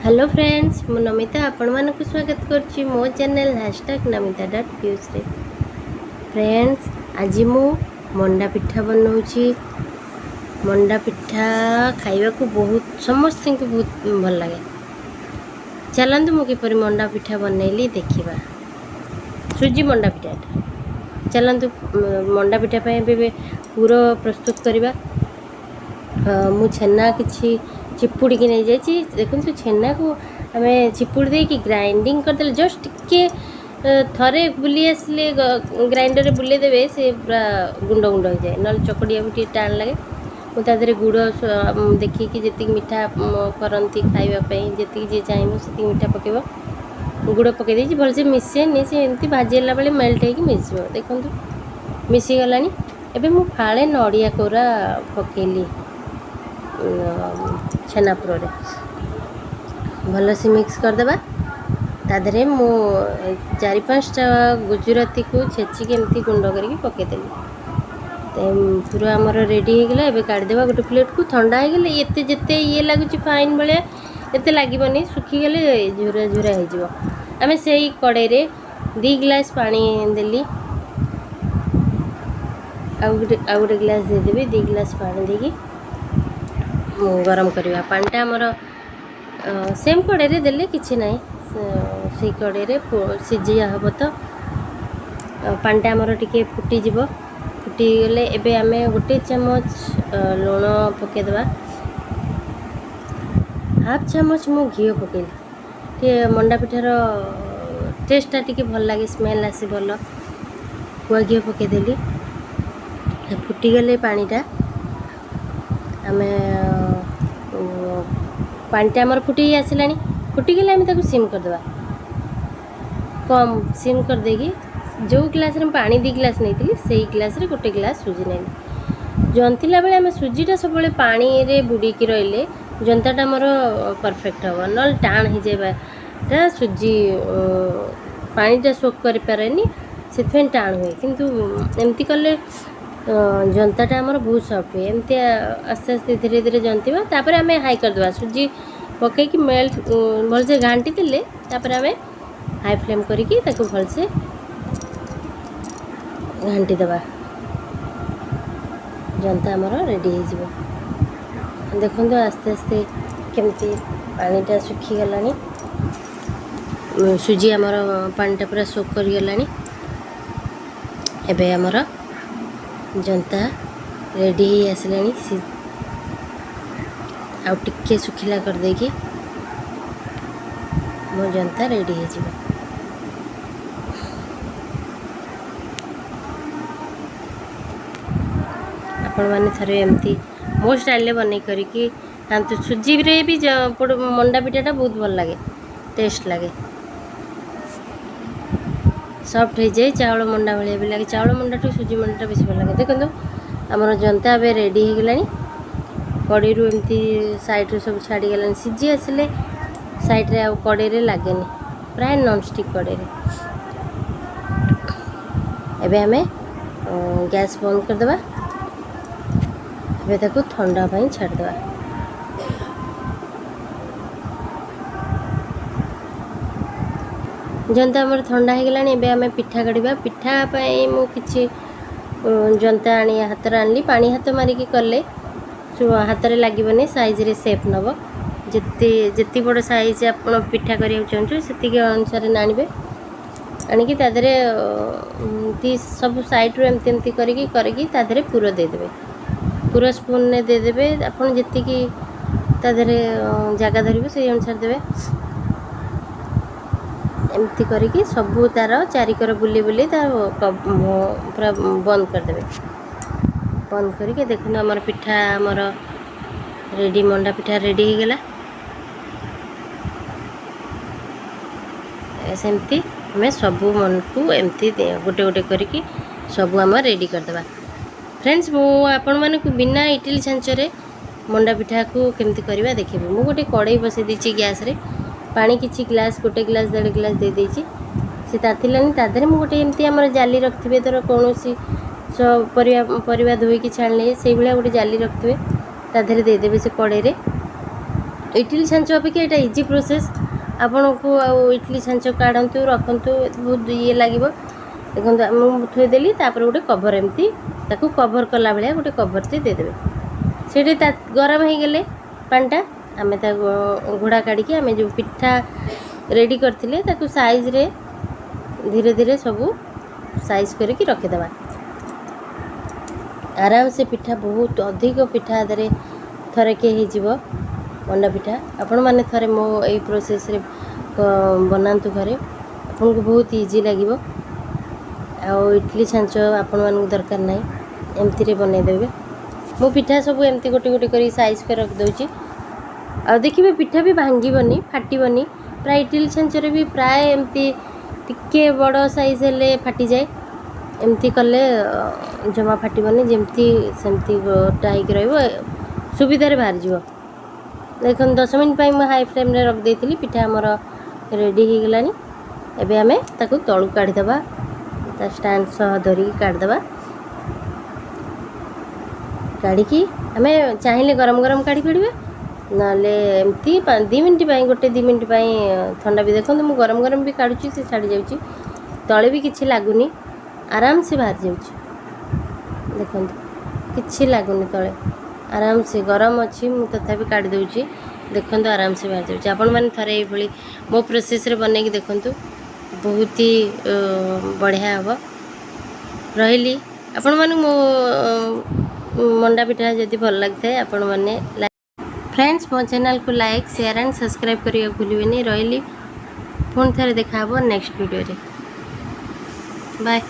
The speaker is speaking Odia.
ହ୍ୟାଲୋ ଫ୍ରେଣ୍ଡସ୍, ମୁଁ ନମିତା ଆପଣମାନଙ୍କୁ ସ୍ୱାଗତ କରୁଛି ମୋ ଚ୍ୟାନେଲ୍ #ନମିତା.ଭ୍ୟୁଜ୍ରେ। ଫ୍ରେଣ୍ଡସ୍, ଆଜି ମୁଁ ମଣ୍ଡା ପିଠା ବନାଉଛି। ମଣ୍ଡା ପିଠା ଖାଇବାକୁ ବହୁତ ସମସ୍ତଙ୍କୁ ବହୁତ ଭଲ ଲାଗେ। ଚାଲନ୍ତୁ, ମୁଁ କିପରି ମଣ୍ଡା ପିଠା ବନେଇଲି ଦେଖିବା। ସୁଜି ମଣ୍ଡା ପିଠାଟା। ଚାଲନ୍ତୁ, ମଣ୍ଡା ପିଠା ପାଇଁ ଏବେ ପୁର ପ୍ରସ୍ତୁତ କରିବା। ମୁଁ ଛେନା କିଛି ଚିପୁଡ଼ିକି ନେଇଯାଇଛି। ଦେଖନ୍ତୁ, ଛେନାକୁ ଆମେ ଚିପୁଡ଼ି ଦେଇକି ଗ୍ରାଇଣ୍ଡିଙ୍ଗ କରିଦେଲେ, ଜଷ୍ଟ ଟିକେ ଥରେ ବୁଲି ଆସିଲେ, ଗ୍ରାଇଣ୍ଡରରେ ବୁଲେଇ ଦେବେ, ସେ ପୁରା ଗୁଣ୍ଡ ଗୁଣ୍ଡ ହେଇଯାଏ। ନହେଲେ ଚକଟିବାକୁ ଟିକେ ଟାଣ ଲାଗେ। ମୁଁ ତା ଦେହରେ ଗୁଡ଼ ଦେଖିକି, ଯେତିକି ମିଠା କରନ୍ତି ଖାଇବା ପାଇଁ, ଯେତିକି ଯିଏ ଚାହିଁବ ସେତିକି ମିଠା ପକାଇବ। ଗୁଡ଼ ପକାଇ ଦେଇଛି। ଭଲସେ ମିଶେନି, ସେ ଏମିତି ଭାଜି ହେଲା ବେଳେ ମେଲ୍ଟ ହେଇକି ମିଶିବ। ଦେଖନ୍ତୁ, ମିଶିଗଲାଣି। ଏବେ ମୁଁ ଫାଳେ ନଡ଼ିଆ କୋରା ପକାଇଲି ଛେନାପୁରରେ। ଭଲସେ ମିକ୍ସ କରିଦେବା। ତା ଦେହରେ ମୁଁ ଚାରି ପାଞ୍ଚଟା ଗୁଜୁରାତିକୁ ଛେଚିକି ଏମିତି ଗୁଣ୍ଡ କରିକି ପକାଇଦେଲି। ପୁରା ଆମର ରେଡ଼ି ହେଇଗଲା। ଏବେ କାଢ଼ିଦେବା ଗୋଟେ ପ୍ଲେଟ୍କୁ। ଥଣ୍ଡା ହେଇଗଲେ ଏତେ ଯେତେ ଇଏ ଲାଗୁଛି ଫାଇନ୍ ଭଳିଆ, ଏତେ ଲାଗିବନି। ଶୁଖିଗଲେ ଝୁରା ଝୁରା ହେଇଯିବ। ଆମେ ସେଇ କଡ଼େଇରେ 2 ଗ୍ଲାସ୍ ପାଣି ଦେଲି। ଆଉ ଗୋଟେ ଗ୍ଲାସ୍ ଦେଇଦେବି। 2 ଗ୍ଲାସ୍ ପାଣି ଦେଇକି ଗରମ କରିବା। ପାଣିଟା ଆମର ସେମ୍ କଡ଼େଇରେ ଦେଲେ କିଛି ନାହିଁ, ସେଇ କଡ଼େଇରେ ସିଝିଆ ହେବ ତ। ପାଣିଟା ଆମର ଟିକେ ଫୁଟିଯିବ। ଫୁଟିଗଲେ ଏବେ ଆମେ ଗୋଟେ ଚାମଚ ଲୁଣ ପକାଇଦେବା। ହାଫ୍ ଚାମଚ ମୁଁ ଘିଅ ପକାଇଲି। ଟିକେ ମଣ୍ଡା ପିଠାର ଟେଷ୍ଟଟା ଟିକେ ଭଲ ଲାଗେ, ସ୍ମେଲ୍ ଆସେ ଭଲ। ଗୁଆ ଘିଅ ପକାଇଦେଲି। ଫୁଟିଗଲେ ପାଣିଟା, ଆମେ ପାଣିଟା ଆମର ଫୁଟି ଆସିଲାଣି। ଫୁଟିଗଲେ ଆମେ ତାକୁ ସିମ୍ କରିଦେବା। କମ୍ ସିମ୍ କରିଦେଇକି, ଯେଉଁ ଗ୍ଲାସ୍ରେ ମୁଁ ପାଣି 2 ଗ୍ଲାସ୍ ନେଇଥିଲି, ସେଇ ଗ୍ଲାସ୍ରେ ଗୋଟେ ଗ୍ଲାସ୍ ସୁଜି ନେଲି। ଜନ୍ତିଲା ବେଳେ ଆମେ ସୁଜିଟା ସବୁବେଳେ ପାଣିରେ ବୁଡ଼ିକି ରହିଲେ ଜନ୍ତାଟା ଆମର ପରଫେକ୍ଟ ହେବ, ନହେଲେ ଟାଣ ହେଇଯାଏ। ସୁଜି ପାଣିଟା ସୋକ୍ କରିପାରେନି, ସେଥିପାଇଁ ଟାଣ ହୁଏ। କିନ୍ତୁ ଏମିତି କଲେ ଜନ୍ତାଟା ଆମର ବହୁତ ସଫ୍ଟ ହୁଏ। ଏମିତି ଆସ୍ତେ ଆସ୍ତେ ଧୀରେ ଧୀରେ ଜନ୍ତିବା। ତାପରେ ଆମେ ହାଇ କରିଦେବା। ସୁଜି ପକାଇକି ମେଲ୍ଟ ଭଲସେ ଘାଣ୍ଟି ଦେଲେ, ତାପରେ ଆମେ ହାଇ ଫ୍ଲେମ୍ କରିକି ତାକୁ ଭଲସେ ଘାଣ୍ଟି ଦେବା। ଜନ୍ତା ଆମର ରେଡ଼ି ହେଇଯିବ। ଦେଖନ୍ତୁ, ଆସ୍ତେ ଆସ୍ତେ କେମିତି ପାଣିଟା ଶୁଖିଗଲାଣି। ସୁଜି ଆମର ପାଣିଟା ପୁରା ସୋକ୍ କରିଗଲାଣି। ଏବେ ଆମର ଜନ୍ତା ରେଡ଼ି ହେଇ ଆସିଲାଣି। ଆଉ ଟିକେ ଶୁଖିଲା କରିଦେଇକି ମୋ ଜନ୍ତା ରେଡ଼ି ହେଇଯିବ। ଆପଣମାନେ ଥରେ ଏମିତି ମୋ ଷ୍ଟାଇଲରେ ବନେଇ କରିକି ଖାଆନ୍ତୁ। ସୁଜିରେ ବି ମଣ୍ଡା ପିଠାଟା ବହୁତ ଭଲ ଲାଗେ, ଟେଷ୍ଟ ଲାଗେ, ସଫ୍ଟ ହେଇଯାଏ। ଚାଉଳ ମଣ୍ଡା ଭଳିଆ ବି ଲାଗେ। ଚାଉଳ ମଣ୍ଡାଠୁ ସୁଜି ମଣ୍ଡାଟା ବେଶୀ ଭଲ ଲାଗେ। ଦେଖନ୍ତୁ, ଆମର ଜନ୍ତା ଏବେ ରେଡ଼ି ହେଇଗଲାଣି। କଡ଼େଇରୁ ଏମିତି ସାଇଡ଼୍ରୁ ସବୁ ଛାଡ଼ିଗଲାଣି। ସିଝି ଆସିଲେ ସାଇଡ଼୍ରେ ଆଉ କଡ଼େଇରେ ଲାଗେନି, ପ୍ରାୟ ନନ୍ଷ୍ଟିକ୍ କଡ଼େଇରେ। ଏବେ ଆମେ ଗ୍ୟାସ୍ ବନ୍ଦ କରିଦେବା। ଏବେ ତାକୁ ଥଣ୍ଡା ପାଇଁ ଛାଡ଼ିଦେବା। ଜନ୍ତା ଆମର ଥଣ୍ଡା ହେଇଗଲାଣି। ଏବେ ଆମେ ପିଠା କାଢ଼ିବା। ପିଠା ପାଇଁ ମୁଁ କିଛି ଜନ୍ତା ଆଣି ହାତରେ ଆଣିଲି। ପାଣି ହାତ ମାରିକି କଲେ ହାତରେ ଲାଗିବନି, ସାଇଜ୍ରେ ସେପ୍ ନେବ। ଯେତେ ଯେତିକି ବଡ଼ ସାଇଜ୍ ଆପଣ ପିଠା କରିବାକୁ ଚାହୁଁଛନ୍ତି, ସେତିକି ଅନୁସାରେ ଆଣିବେ। ଆଣିକି ତା ଦେହରେ ଏମିତି ସବୁ ସାଇଡ଼୍ରୁ ଏମିତି ଏମିତି କରିକି କରିକି ତା ଦେହରେ ପୁର ଦେଇଦେବେ। ପୁର ସ୍ପୁନ୍ରେ ଦେଇଦେବେ। ଆପଣ ଯେତିକି ତା ଦେହରେ ଜାଗା ଧରିବେ, ସେଇ ଅନୁସାରେ ଦେବେ। ଏମିତି କରିକି ସବୁ ତାର ଚାରିକର ବୁଲି ବୁଲି ତା ପୁରା ବନ୍ଦ କରିଦେବେ। ବନ୍ଦ କରିକି ଦେଖନ୍ତୁ, ଆମର ପିଠା ଆମର ରେଡ଼ି। ମଣ୍ଡା ପିଠା ରେଡ଼ି ହେଇଗଲା। ସେମିତି ଆମେ ସବୁ ମନକୁ ଏମିତି ଗୋଟେ ଗୋଟେ କରିକି ସବୁ ଆମେ ରେଡ଼ି କରିଦେବା। ଫ୍ରେଣ୍ଡସ୍, ମୁଁ ଆପଣମାନଙ୍କୁ ବିନା ଇଟିଲି ଛାଞ୍ଚରେ ମଣ୍ଡା ପିଠାକୁ କେମିତି କରିବା ଦେଖିବି। ମୁଁ ଗୋଟେ କଡ଼େଇ ବସାଇ ଦେଇଛି ଗ୍ୟାସ୍ରେ। ପାଣି କିଛି ଗ୍ଲାସ୍, ଗୋଟେ ଗ୍ଲାସ୍ ଦେଢ଼ ଗ୍ଲାସ୍ ଦେଇଦେଇଛି। ସେ ତାତିଲାନି। ତା ଦେହରେ ମୁଁ ଗୋଟେ ଏମିତି ଆମର ଜାଲି ରଖିଥିବେ, ଧର କୌଣସି ପରିବା ପରିବା ଧୋଇକି ଛାଣିଲେ, ସେଇଭଳିଆ ଗୋଟେ ଜାଲି ରଖିଥିବେ। ତା ଦେହରେ ଦେଇଦେବେ ସେ କଡ଼େଇରେ। ଇଟିଲି ଛାଞ୍ଚ ଅପେକ୍ଷା ଏଇଟା ଇଜି ପ୍ରୋସେସ୍। ଆପଣଙ୍କୁ ଆଉ ଇଟିଲି ଛାଞ୍ଚ କାଢ଼ନ୍ତୁ, ରଖନ୍ତୁ, ବହୁତ ଇଏ ଲାଗିବ। ଦେଖନ୍ତୁ, ମୁଁ ଥୋଇଦେଲି। ତାପରେ ଗୋଟେ କଭର୍, ଏମିତି ତାକୁ କଭର୍ କଲା ଭଳିଆ ଗୋଟେ କଭର୍ଟେ ଦେଇଦେବେ। ସେଇଠି ତା ଗରମ ହେଇଗଲେ ପାଣିଟା ଆମେ ତାକୁ ଘୋଡ଼ା କାଢ଼ିକି ଆମେ ଯେଉଁ ପିଠା ରେଡ଼ି କରିଥିଲେ, ତାକୁ ସାଇଜ୍ରେ ଧୀରେ ଧୀରେ ସବୁ ସାଇଜ୍ କରିକି ରଖିଦେବା। ଆରାମସେ ପିଠା, ବହୁତ ଅଧିକ ପିଠା ଦେହରେ ଥରକେ ହେଇଯିବ ମଣ୍ଡା ପିଠା। ଆପଣମାନେ ଥରେ ମୋ ଏଇ ପ୍ରୋସେସ୍ରେ ବନାନ୍ତୁ ଘରେ, ଆପଣଙ୍କୁ ବହୁତ ଇଜି ଲାଗିବ। ଆଉ ଇଟଲି ଛାଞ୍ଚ ଆପଣମାନଙ୍କୁ ଦରକାର ନାହିଁ, ଏମିତିରେ ବନେଇଦେବେ। ମୁଁ ପିଠା ସବୁ ଏମିତି ଗୋଟେ ଗୋଟେ କରି ସାଇଜ୍ କରି ରଖିଦେଉଛି। ଆଉ ଦେଖିବେ, ପିଠା ବି ଭାଙ୍ଗିବନି, ଫାଟିବନି। ପ୍ରାୟ ଇଟିଲି ଛାଞ୍ଚରେ ବି ପ୍ରାୟ ଏମିତି ଟିକେ ବଡ଼ ସାଇଜ୍ ହେଲେ ଫାଟିଯାଏ। ଏମିତି କଲେ ଜମା ଫାଟିବନି, ଯେମିତି ସେମିତି ଗୋଟା ହେଇକି ରହିବ, ସୁବିଧାରେ ବାହାରିଯିବ। ଦେଖନ୍ତୁ, 10 ମିନିଟ୍ ପାଇଁ ମୁଁ ହାଇ ଫ୍ଲେମ୍ରେ ରଖିଦେଇଥିଲି। ପିଠା ଆମର ରେଡ଼ି ହେଇଗଲାଣି। ଏବେ ଆମେ ତାକୁ ତଳକୁ କାଢ଼ିଦେବା, ତା ଷ୍ଟାଣ୍ଡ ସହ ଧରିକି କାଢ଼ିଦେବା। କାଢ଼ିକି ଆମେ ଚାହିଁଲେ ଗରମ ଗରମ କାଢ଼ିପାରିବା, ନହେଲେ ଏମିତି 2 ମିନିଟ୍ ପାଇଁ, ଗୋଟେ 2 ମିନିଟ୍ ପାଇଁ ଥଣ୍ଡା ବି। ଦେଖନ୍ତୁ, ମୁଁ ଗରମ ଗରମ ବି କାଢ଼ୁଛି, ସେ ଛାଡ଼ି ଯାଉଛି। ତଳେ ବି କିଛି ଲାଗୁନି, ଆରାମସେ ବାହାରି ଯାଉଛି। ଦେଖନ୍ତୁ, କିଛି ଲାଗୁନି ତଳେ। ଆରାମସେ ଗରମ ଅଛି, ମୁଁ ତଥାପି କାଢ଼ି ଦେଉଛି। ଦେଖନ୍ତୁ, ଆରାମସେ ବାହାରି ଯାଉଛି। ଆପଣମାନେ ଥରେ ଏଇଭଳି ମୋ ପ୍ରୋସେସ୍ରେ ବନେଇକି ଦେଖନ୍ତୁ, ବହୁତ ହି ବଢ଼ିଆ ହେବ। ରହିଲି। ଆପଣମାନଙ୍କୁ ମୋ ମଣ୍ଡା ପିଠା ଯଦି ଭଲ ଲାଗିଥାଏ, ଆପଣମାନେ ଫ୍ରେଣ୍ଡସ୍, ମୋ ଚ୍ୟାନେଲକୁ ଲାଇକ୍, ସେୟାର ଆଣ୍ଡ ସବସ୍କ୍ରାଇବ୍ କରିବାକୁ ଭୁଲିବେନି। ରହିଲି, ପୁଣି ଥରେ ଦେଖା ହେବ ନେକ୍ସଟ ଭିଡ଼ିଓରେ। ବାଏ।